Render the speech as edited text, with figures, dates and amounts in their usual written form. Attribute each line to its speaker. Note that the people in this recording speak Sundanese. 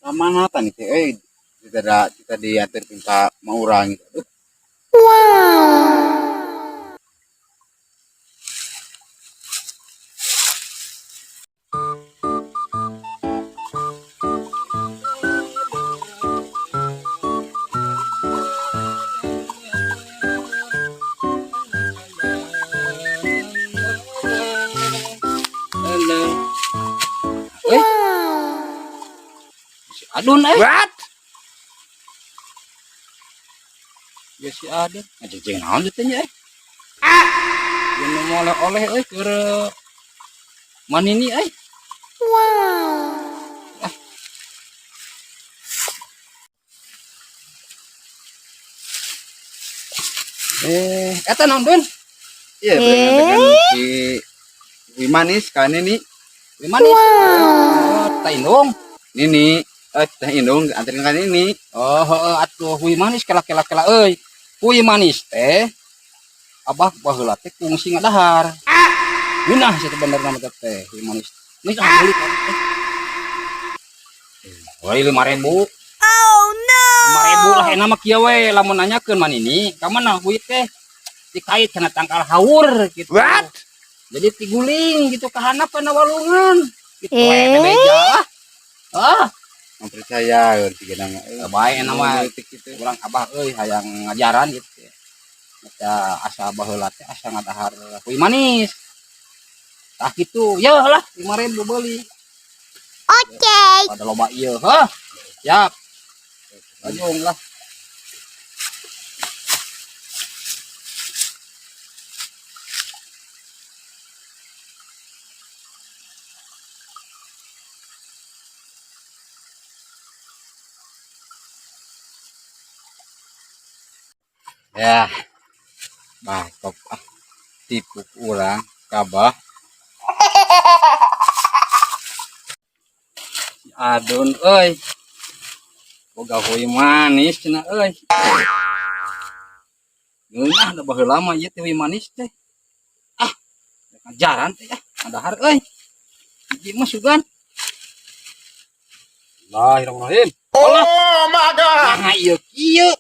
Speaker 1: Ka mana tani teh euy? Kita kita diantarkeun ka ma urang gitu. Aduh.
Speaker 2: Halo. Eh. Si Adun eh.
Speaker 1: What?
Speaker 2: Ya si Adun. Ngajejeng naon teh nya eh. Ah. Jeung nu oleh-oleh euy keur manini euy. Wow. Eh, eta naon, Dun?
Speaker 1: Iya, dengan si Wi manis ka Nini.
Speaker 2: Wi manis. Oh, teh indung.
Speaker 1: Nini, eh teh indung anterin ka Nini.
Speaker 2: Oh, heeh atuh hui manis kela kela kela euy. Hui manis teh abah baheula teh kungsi ngadahar. Ah. Ngeunah sih bener nama teh hui manis. Ini ah beli kan teh. Woi 5.000.
Speaker 3: Oh no.
Speaker 2: 5.000 lah enak mah kieu we lamun nanyakeun manini ka mana hui teh dikait kana tangkal haur gitu.
Speaker 1: What?
Speaker 2: Jadi tiguling gitu ka handap kana walungan. Gitu we
Speaker 3: Eh?
Speaker 2: bebeja lah. Ah,
Speaker 1: Mempercaya euy siga nama euy.
Speaker 2: Bae enak mah.
Speaker 1: Leutik gitu.
Speaker 2: Urang abah euy hayang ngajaran gitu. Eta asa baheula teh asa ngadahar hui manis. Tah kitu, ya lah 5.000 beuli.
Speaker 3: Oke.
Speaker 2: Pada loba ieu, hah. Siap. Lajung lah.
Speaker 1: Ya. Bah, top ah. Tipu urang kabah.
Speaker 2: Si Adun euy. Boga hui manis cenah euy. Ngeunah da baheula mah ieu teh hui manis teh. Ah, ngajaran teh ah, ngadahar euy. Hiji mah sugan. Bismillahirrahmanirrahim.
Speaker 4: Oh my God!
Speaker 2: Nah, ieu kieu.